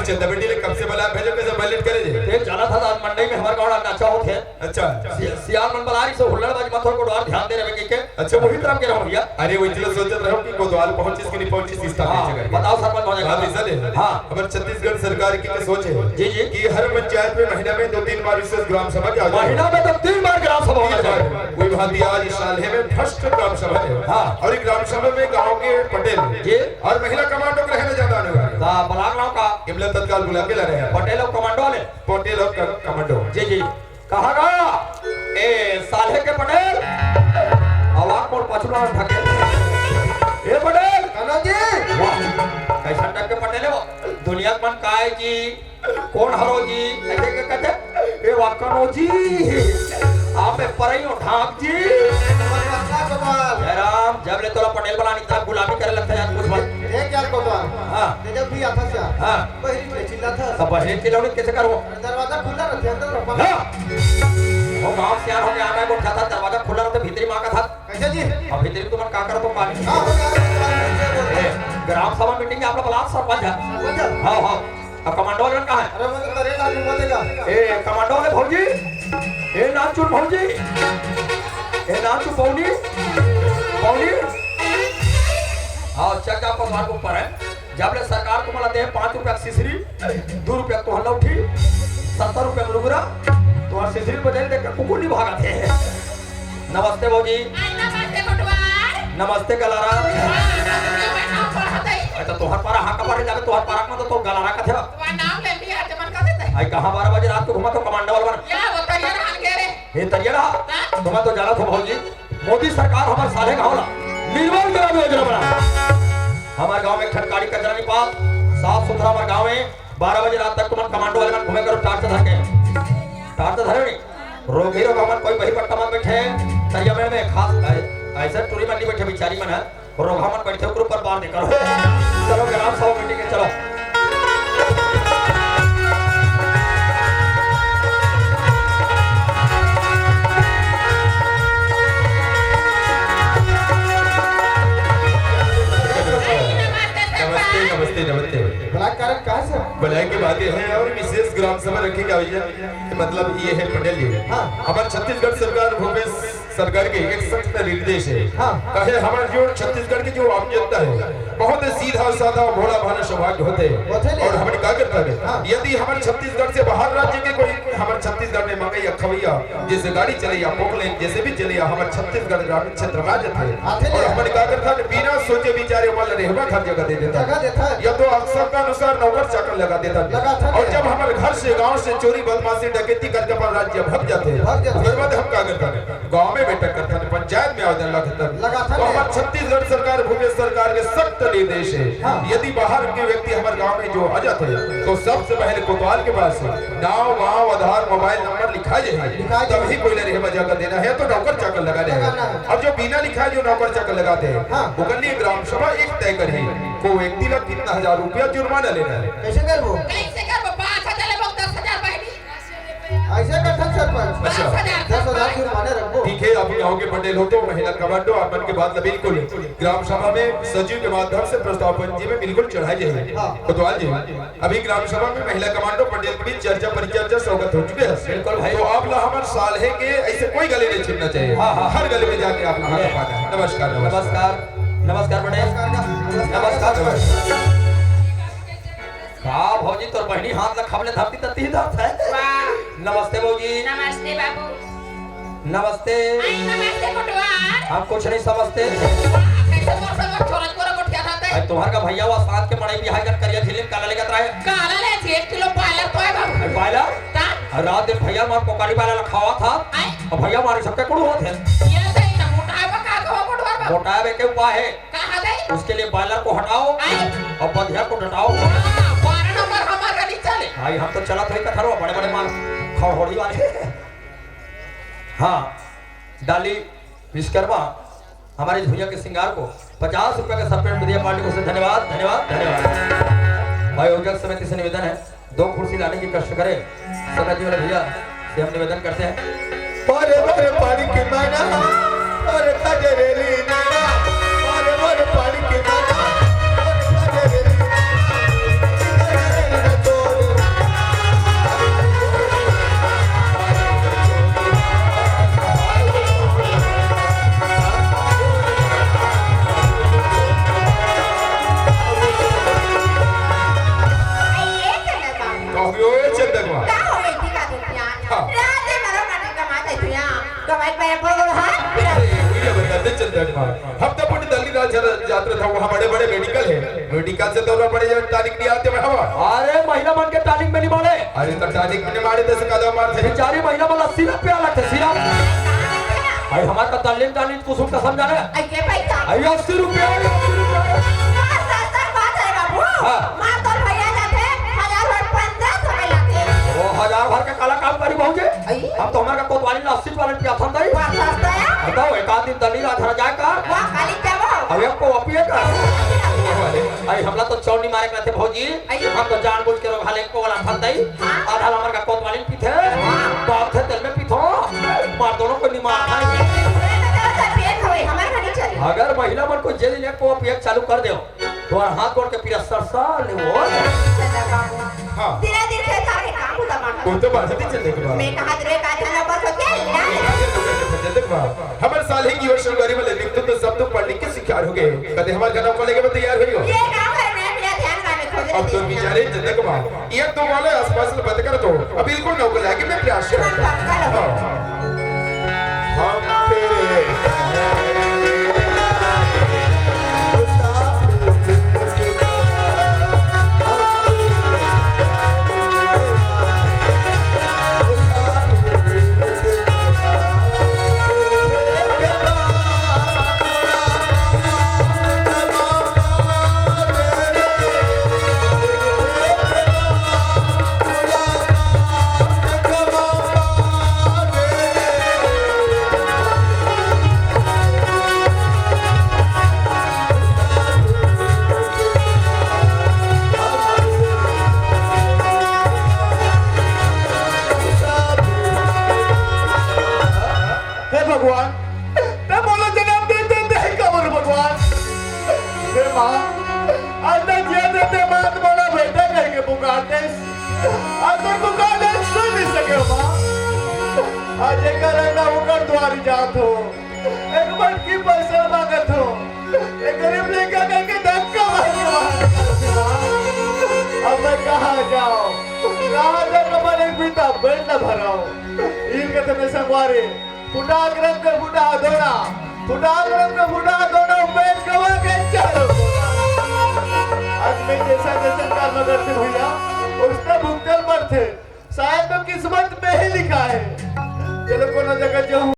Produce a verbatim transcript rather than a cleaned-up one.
चंदा बेटी ले कब से बला भेजो, कैसे बलेट करे जे? ये चला था आज मंडई में हमारे गाँव नाचा होत है। अच्छा। सि-, सियान मन बला रही से हुल्लड़ बाज मत हो, कोटवार ध्यान दे रहे के। अच्छा, वही तरफ के रहो भैया। अरे, वही चलो सोचत रहो कि कोटवार पहुंचिस कि नहीं पहुंचिस, इस तरह हाँ, के करके। बताओ सरपंच महोदय। बात ऐसा ले। हाँ। हमारे छत्तीसगढ़ सरकार की क्या सोच है जी, जी। कि हर पंचायत में महीना में दो तीन बार विशेष ग्राम सभा के आयोजन महीना में तो तीन बार ग्राम सभा होना तीन बार। चाहिए। वही भांति आज इस साल है में फर्स्ट ग्राम सभा है। हाँ। और एक ग्राम सभा में गांव के पटेल जी। और महिला कमांडो के रहने ज्यादा आने वाले। ता बलाक नाम का? इमला तत्काल बुला के ला रहे हैं। पटेल और कमांडो वाले? पटेल और क-, कमांडो। जी, जी। कहाँ गा? ए, साले के पटेल। आवाज मोर पछुआ ढके। ए पटेल। कन्हैया जी। वाह, कैसा टाइप के पटेल है वो? दुनिया के मन का है जी? कौन हरो जी? ऐसे के कहते? ए वाह, कन्हैया जी। आप में परई हो ढाक जी। नमस्कार गोपाल। जय राम, जब ले तोला पटेल बना नहीं था, गुलामी करे लगता है यार, कुछ भाई। देख यार गोपाल। हाँ। ते जब भी आता था, हाँ। बहरी में चिल्ला था। तो बहरी चिल्लावनी कैसे करो? दरवाजा खुला रहता है, अंदर रहो। हाँ। वो गांव से यार हो गया, मैं बोल था, दरवाजा खुला रहता, भीतरी माँ का था। कैसे जी? अब भीतरी तुम का करो तो पानी। हाँ, हो गया, हो गया, हो गया। ए, ग्राम सभा मीटिंग में आप लोग बुलाओ सरपंच है। सरपंच है? हाँ, हाँ। अब कमांडो वाले कहाँ है? अरे, वो तो करे ना, वो देगा। ए, कमांडो वाले भौजी। ए, नाचू भौजी। ए, नाचू पौनी। पौनी। हाँ, चल जाओ, पसवार के ऊपर है। जब ले सरकार तुम्हारा दे पाँच रुपया के सिसरी, दो रुपया के तोहर लौठी, सत्तर रुपया के लुगरा, तोहर सिसरी बदल दे के कुकुर नहीं भागत है। नमस्ते भौजी। आई नमस्ते कोटवार। नमस्ते गलारा। वाह, तो तुझे मैं नाम पढ़ा दई। अरे तो तोहर पारा हाँ कपारे जाबे, तोहर पारा में तो तोर गलारा कथे। वाह, नाम ले लिया, ते मन का देते। आई कहाँ बारह बजे रात को घूमा तो कमांडो वाला बना। या वो तैयार हाल के रे। ये तरिया रहा। हाँ? तुम्हें तो जाना था भौजी, मोदी सरकार हमारे साले गाँव ला निर्मल ग्राम योजना बना। हमारे गाँव में खटकाड़ी कचरा नहीं पास, साफ सुथरा हमारे गाँव में। बारह बजे रात तक तुम कमांडो वाले मन घूमे करो, टार्च धर के, टार्च धरे नहीं। रोगी रोग हमन कोई बही पट्टा मत बैठे, तरिया में, में खास ऐ-, ऐसे टूरी मन नहीं बैठे, बिचारी मन है। रोगहा मन बैठे ओकर ऊपर बार दे करो। चलो ग्राम सभा मीटिंग है, चलो। नमस्ते, नमस्ते, नमस्ते। भला कारण कहाँ से? भलाई की बात यह है और विशेष ग्राम सभा रखी जाए, मतलब ये है पटेल जी। हाँ। हमारे छत्तीसगढ़ सरकार भूपेश सरकार के एक सख्त निर्देश है। हाँ। कहे हमारे जो छत्तीसगढ़ की जो आम जनता है, बहुत ही सीधा साधा भोला भाला स्वभाव के होते हैं। होते नहीं। और हमन का करता है, हाँ। यदि हमारे छत्तीसगढ़ से बाहर राज्य के कोई हमारे छत्तीसगढ़ में मंगई या खवैया, जैसे गाड़ी चले या पोकलेन, जैसे भी चले या हमारे छत्तीसगढ़ ग्रामीण क्षेत्र में आ जाते हैं। आते नहीं। और हमन का करता है, बिना सोचे विचारे वाला रहबा घर जगह दे देता है। जगह देता है। या तो आवश्यकता अनुसार नौकर चाकर लगा देता है। लगाता है। और जब हमारे घर से, गांव से चोरी बदमाशी डकैती करके अपन राज्य भग जाते हैं, भग जाते हैं। उसके बाद हम का करता है? गांव में बैठक करथन, पंचायत में आवेदन लगाथन। लगाथन तो है। हमार छत्तीसगढ़ सरकार, भूपेश सरकार के सख्त निर्देश है, हाँ। यदि बाहर के व्यक्ति हमारे गांव में जो आ जाते हैं, तो सबसे पहले कोतवाल के पास नाम, गांव, आधार, मोबाइल नंबर लिखा जाए, लिखा जाए। तभी कोई ला रहे बजा कर देना है, तो नौकर चाकर लगाने हैं। लगाना है। और जो बिना लिखा है, जो नौकर चाकर लगाते हैं, हाँ। ओकर लिए ग्राम सभा एक तय करही, को व्यक्ति ला कितना हजार रुपया जुर्माना लेना है। कैसे करबो? कैसे करबो? पाँच हजार लेबो, दस हजार बहनी। ऐसे करथन सरपंच। अच्छा। दस हजार जुर्माना रखबो। ठीक है, आप गांव के पटेल हो तो महिला कमांडो, आप मन के बात ला बिल्कुल ग्राम सभा में सचिव के माध्यम से प्रस्ताव पंच जी में बिल्कुल चढ़ाई जाए। हाँ। कोतवाल जी, अभी ग्राम सभा में महिला कमांडो पटेल के बीच चर्चा परिचर्चा स्वागत हो चुके हैं। बिल्कुल भाई। तो आप ला हमारे साल है के ऐसे कोई गले नहीं छिपना चाहिए। हाँ, हाँ। हर गले में जाके आप लोगों का पाना है। नमस्कार, नमस्कार। नमस्कार, नमस्कार पटेल। नमस्कार, नमस्कार। नमस्कार। का भौजी, तोर बहिनी हाथ ला खबले धरती तत्ती ही धरत है। वाह। नमस्ते भौजी। नमस्ते बाबू। नमस्ते। आई नमस्ते कोटवार। हम कुछ नहीं समझते। वाह, कैसे मोर संग छोरा छोरा गोठिया था ते? अरे तुम्हार का भैया वो साथ के मड़ई बिहार का करिया झिल्ली काला लेकर आए। काला ले जी, एक किलो बॉयलर तो है बाबू। अरे बॉयलर? ता? अरे रात दिन भैया मार पोकारी वाला खावा था। आई? और भैया मारे सबके कुड़ू होते हैं। ये सही ना, मोटाए बा का कहो कोटवार बाबू? मोटाए बे के उपाय है। कहाँ गई? उसके लिए बॉयलर को हटाओ आई। और बधिया को डटाओ। हाँ, बारह नंबर हमारा नहीं चले। भाई, हम तो चला थोड़ी कथरवा, बड़े बड़े माल खड़होड़ी वाले। हाँ, डाली विश्वकर्मा हमारे भैया के श्रृंगार को पचास रुपए का सप्रेम दिया पार्टी को से धन्यवाद, धन्यवाद, धन्यवाद। भाई, आयोजक समिति से निवेदन है, दो कुर्सी लाने की कष्ट करें। समय जी वाले भैया से हम निवेदन करते हैं। अरे मोरे पानी की मैना, अरे कजरेली नैना, अरे मोरे पानी की मैना, अरे कजरेली नैना, कजरेली नैना, तो जात रहे था, वहाँ बड़े-बड़े मेडिकल है। मेडिकल से तो बड़े जन टॉनिक नहीं आते बढ़ावा। अरे, महिला मन के टॉनिक में नहीं मारे। अरे, तो टॉनिक में नहीं मारे, तो से कदम मारथे। बेचारी महिला मन ला सिरप पिया लगथे, सिरप। अरे, हमार का तल्लीन, तल्लीन कुसुम कसम जाने। अइसे पैसा। अरे, अस्सी रुपया, अस्सी रुपया। सस्ता बात है बाबू। हाँ। मार तोर भैया जाथे, हजार भर पन्द्रह सौ में लाथे। वो हजार भर के काला काम करी भौजी? अई? हम तो हमार का कोतवाली ला अस्सी वाले पिया था दई। वाह, सस्ता है। बताओ, एक आध दिन तल्ली ला धरा जाए का? वाह, काली जाबो। अब एक को अपिए का। अरे, हमला तो चौनी मारे करते भौजी। अई। हम तो जानबूझ के रोघा ले को वाला था दई। हाँ। आधा ला हमार का कोतवाली पीथे। हाँ। बाप थे तेल में पीथो। मार दोनों को निमार था। अगर महिला मन को जेल ले को अपिए चालू कर दे, तोर हाथ गोड़ के पीरा सरसा ले वो। चंदर बाबू। हाँ। धीरे धीरे खेलता है, काम होता मानो। वो तो बात ही चंदर के बाबू। मैं कहा तेरे का ध्यान पर सोचे ना। चंदर के बाबू, हमारे साल ही की वर्ष गरीब वाले दिन तो सब तो पढ़ने के शिकार हो गए। कदे हमारे घर को लेके मैं तैयार हुई हो। ये काम है, मैं मेरा ध्यान गाने खोज अब तो बेचारे चंदर के बाबू, ये तो वाले आसपास में पता कर तो, अब बिल्कुल नौकर जाके मैं प्रयास करता हूँ। हाँ। हम तेरे हे भगवान, तैं मोला जन्म दे दे, दे काबर भगवान? हे माँ, आज तक जिए दे दे माँ, मोला बेटा कह के पुकारते। आज तक पुकार सुन नहीं सके हो माँ। आज एक रहना होकर द्वारी जात हो, एक मटकी पैसा मांगत हो, एक गरीब लड़का कह के धक्का मार के बाहर निकाल दे माँ। अब मैं कहाँ जाऊँ, कहाँ जाकर मैंने एक बीता पेट न भराऊँ? इनके तो मैं संगवारी फुटाक रंग के फुटा दोना, फुटाक रंग के फुटा दोना, पेट गवा के चलो। आज मैं जैसा जैसा कर्म करते भैया, उसका भुगतल पड़थे। शायद तो किस्मत में ही लिखा है। चलो कोनो जगह जाऊँ।